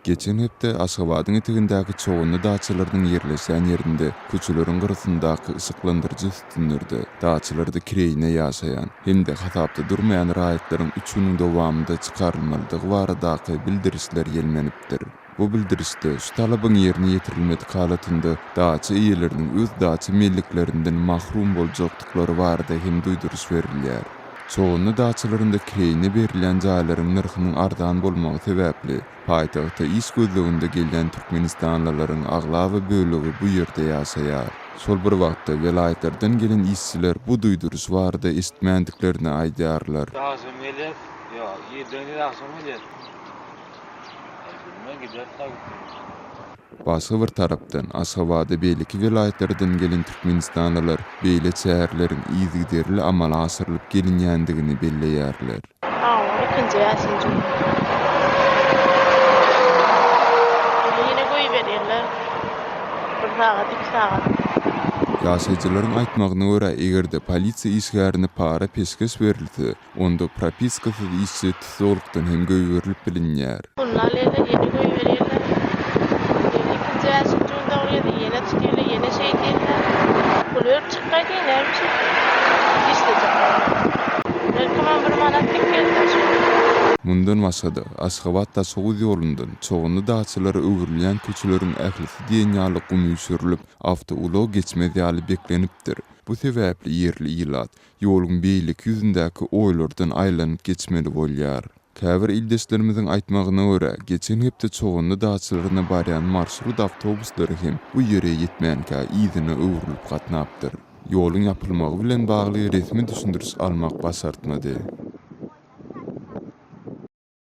Geçen hepde Aşgabadyň etegindäki Çoganly daçalarynyň ýerleşýän ýerinde köçeleriň gyrasyndaky yşyklandyryjy sütünlerde daçalarda kireýine ýaşaýan hem-de hasapda durmaýan raýatlaryň üç günüň dowamynda çykarylmalydygy baradaky bildirişler ýelmenipdir. Bu bildirişde şu talabyň ýerine ýetirilmedik halatynda daça eýeleriniň öz daça melleklerinden mahrum boljakdyklary barada hem duýduryş berilýär. Çoganly daçalarynda kireýine berilýän jaýlaryň nyrhynyň arzan bolmagy sebäpli, paýtagta iş gözleginde gelýän türkmenistanlylaryň aglaba bölegi bu ýerde ýaşaýar. Şol bir wagtda, welaýatlardan gelen işçiler bu duýduryş barada eşitmändiklerini aýdýarlar. Agşam gelýäs. Ýok, irden gelýäs, agşam gelýäs. Bilmän gideris Başga bir tarapdan, Aşgabada beýleki welaýatlardan gelen türkmenistanlylar beýle çäreleriň yzygiderli amala aşyrylyp gelinýändigini belleýärler. Hawa, ikinji, bäşinji gün. Ýöne ýene goýberýärler. Bir sagat, iki sagat. Ýaşaýjylaryň aýtmagyna görä, eger-de polisiýa işgärine para peşgeş berilse, Onda propiskasyz işçi tussaglykdan hem goýberilip bilinýär. Puluny alýarlar, ýene goýberýärler. Ýene ikinji bäşinji gün dogurýarlar, ýene tutýarlar, ýene şeýdýärler. Pul berip çykyp gaýdýar, näme üçin işlejek bolýar. Belkimem bir manatlyk geldi şu. Mundan başga-da, Aşgabat-Daşoguz ýolundan Çoganly daçalara öwrülýän köçeleriň ählisi diýen ýaly gum üýşürilip, awtoulag geçmez ýaly beklenipdir. Bu sebäpli ýerli ilat Ýoluň beýleki ýüzündäki oýlardan aýlanyp geçmeli bolýar. Käbir ildeşlerimiziň aýtmagyna görä, geçen hepde Çoganly daçalaryna barýan marşrut awtobuslary hem bu ýere ýetmänkä yzyna öwrülip gatnapdyr. Ýoluň ýapylmagy bilen bagly resmi düşündiriş almak başartmady.